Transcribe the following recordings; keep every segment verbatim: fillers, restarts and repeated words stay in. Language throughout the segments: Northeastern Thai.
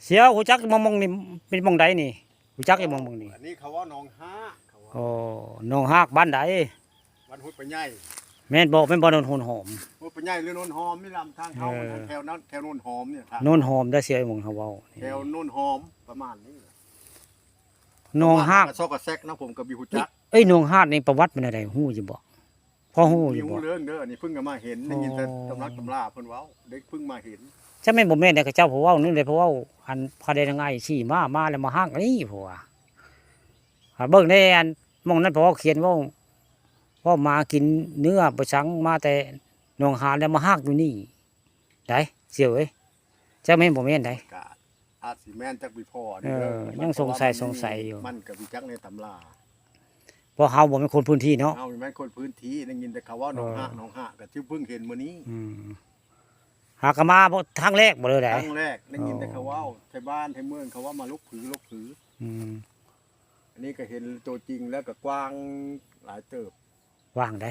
เสี่ยว ฮู้จักบ่ หม่องนี่เป็นหม่องใดนี่ ฮู้จักอยู่บ่ หม่องนี่ อันนี้เขาว่าหนองฮาก เขาว่า โอ้ หนองฮากบ้านใด บ้านห้วยปะใหญ่ แม่นบ่ แม่นบ่ โนน โนนหอม ห้วยปะใหญ่หรือโนนหอมนี่ล่ะ ทางเฮา เออ มันแถวนั้น แถวโนนหอมเนี่ย ทาง โนนหอมได้ เสี่ยว หม่องเฮาเว้านี่ แถวโนนหอมประมาณนี้ หนองฮาก ประมาณซอกกะแซกนะ ผมก็บ่ฮู้จัก เอ้ย หนองฮากนี่ประวัติเป็นอะไร ฮู้อยู่บ่ พอฮู้อยู่บ่ มีฮู้เรื่องเด้อ อันนี้เพิ่งก็มาเห็น ได้ยินแต่ อ๋อ ตำรับตำราเพิ่นเว้า ได้เพิ่งมาเห็น จะแม่นบ่แม่นเด้อ เขาเจ้าผู้เว้านี่เลย เพราะว่าอันพาแดนง่าย สี่มา มาแล้วมาฮักนี่ เพราะว่า หาเบิ่งในอันหม่องนั้น เพราะว่าเขียนเว้า เว้าหมากินเนื้อบ่ซัง มาแต่หนองหานแล้วมาฮักอยู่นี่ ได้ เสี่ยวเอ้ย จักแม่นบ่แม่นได้ ก็อาจสิแม่น จักบ่พ้อ เออ เด้อ ยังสงสัย มัน สงสัยอยู่ มันก็บ่จักในตำรา เพราะเฮาบ่แม่นคนพื้นที่เนาะ เฮาบ่แม่นคนพื้นที่ ได้ยินแต่เขาเว้าหนองฮาก เออ หนองฮาก ก็สิเพิ่งเห็นมื้อนี้ อืม หากะมาบ่ ครั้งแรกบ่เลยได้ ครั้งแรก ได้ยินแต่เขาเว้า อ๋อ ไทบ้านไทเมืองเขาว่ามาลกผือ ลกผือ อืม อันนี้ก็เห็นตัวจริงแล้วก็กว้างหลายเติบ กว้างได้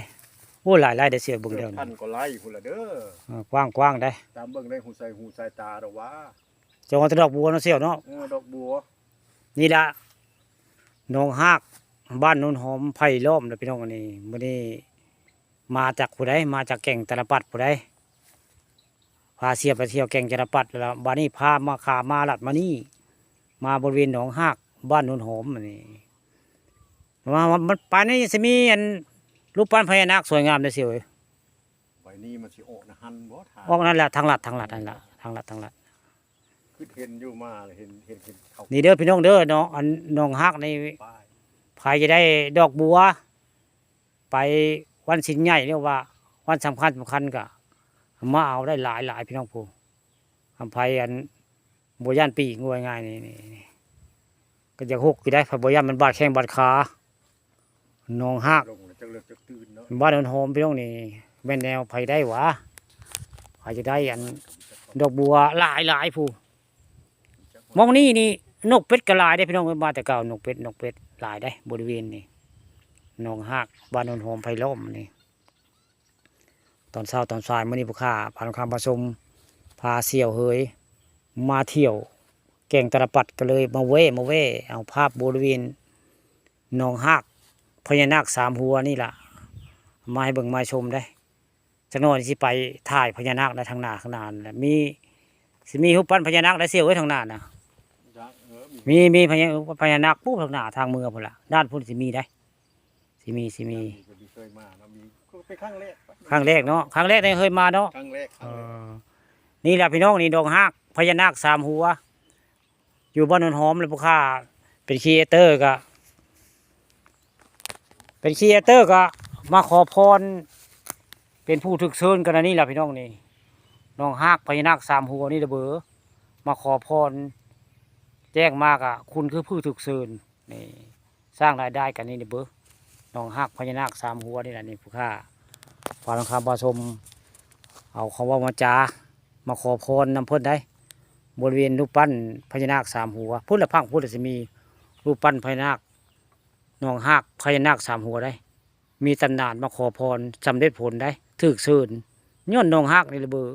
โอ้ หลายไร่ได้ เสี่ยว เบิ่ง เกือบ แล้ว พันกว่าไร่พุ้นละเด้อ เออ กว้าง กว้างได้ ตามเบิ่งในหูใส่หูสายตาดอกว่า จองเอาแต่ดอกบัวเนาะ เสี่ยวเนาะ เออ ดอกบัว นี่ละ หนองฮาก บ้านโนนหอม ไผ่ล้อมนะพี่น้อง อันนี้ มื้อนี้มาจากผู้ใด มาจากแก่งตะละปัดผู้ใด พาเสี่ยวไปเที่ยวแก่งจาระปัดแล้ว บัดนี้พามา ขามาลัดมานี่ มาบริเวณหนองฮาก บ้านโนนหอมอันนี้ มา มา มัน ไปนี่สิมีอันรูปปั้นพญานาคสวยงามเด้อ เสี่ยวเอ้ย ไปนี่มันสิออกนะหันบ่ ทาง ออกนั่นแหละ ทางลัด ทางลัดนั่นแหละ ทางลัด ทางลัด คือเห็นอยู่มา เห็น เห็น เห็นเขา นี่เด้อพี่น้องเด้อ หนอง อัน หนองฮากนี่ ป้าย ไผจะได้ดอกบัว ไปวันศีลใหญ่หรือว่าวันสำคัญสำคัญก็มาเอาได้หลายหลายพี่น้องผู้ อำไพอันบ่ย่านปีก ว่าง่ายนี่ นี่ นี่ ก็อยากหกอยู่ได้ ไผบ่ย่านมันบาดแข้งบาดขา หนองฮาก ลงแล้วจักเลิกจักตื่นเนาะ บ้านโนนหอมพี่น้องนี่ แม่นแนวไผได้หวา ไผจะได้อันดอกบัวหลายหลายผู้ หม่องนี้นี่นกเป็ดก็หลายเด้พี่น้อง มาแต่เก่านกเป็ด นกเป็ดหลายเด้ บริเวณนี้ หนองฮาก บ้านโนนหอม ไผ่ล้อมนี่ ตอนเช้าตอนสายมื้อนี้ผู้ข้าพาลูกค้ามาชม พาเสี่ยวเหยมาเที่ยวแก่งตะละปัด ก็เลยมาแวะ มาแวะเอาภาพบริเวณหนองฮาก พญานาคสามหัวนี่ล่ะ มาให้เบิ่งมาชมได้ จักหน่อยสิไปถ่ายพญานาคนะ ทางหน้า ข้างหน้านั่นแหละ มี สิมีรูปปั้นพญานาคได้ เสี่ยวเอ้ย ทางหน้านะ เออ มี มี มีพญา พญานาคปุ๊บ ทางหน้า ทางเมืองพุ้นล่ะ ด้านพุ้นสิมีได้ สิมี สิมี มี เคยมาเนาะ มี ก็เป็นครั้งแรก ครั้งแรกเนาะ ครั้งแรกในเคยมาเนาะ ครั้งแรก เออ ครั้งแรก นี่แหละพี่น้อง นี่หนองฮาก พญานาคสามหัว อยู่บ้านโนนหอมเลยผู้ข้า เป็นครีเอเตอร์ก็ เป็นครีเอเตอร์ก็มาขอพร เป็นผู้ถูกเชิญกันอันนี้แหละพี่น้องนี่ หนองฮาก พญานาคสามหัวนี่ละเบอ มาขอพร แจ้งมาก็คุณคือผู้ถูกเชิญ นี่ สร้างรายได้กันนี่เบอ หนองฮาก พญานาคสามหัวนี่แหละนี่ผู้ข้า พาลูกค้ามาชม เอาคำเว้ามาจา มาขอพรนำเพิ่นได้ บริเวณรูปปั้นพญานาคสามหัว พุ้นละพังพุ้นละสิมีรูปปั้นพญานาค หนองฮาก พญานาคสามหัวได้ มีตำนานมาขอพรสำเร็จผลได้ ถูกเชิญ ย้อนหนองฮากนี่ละเบอ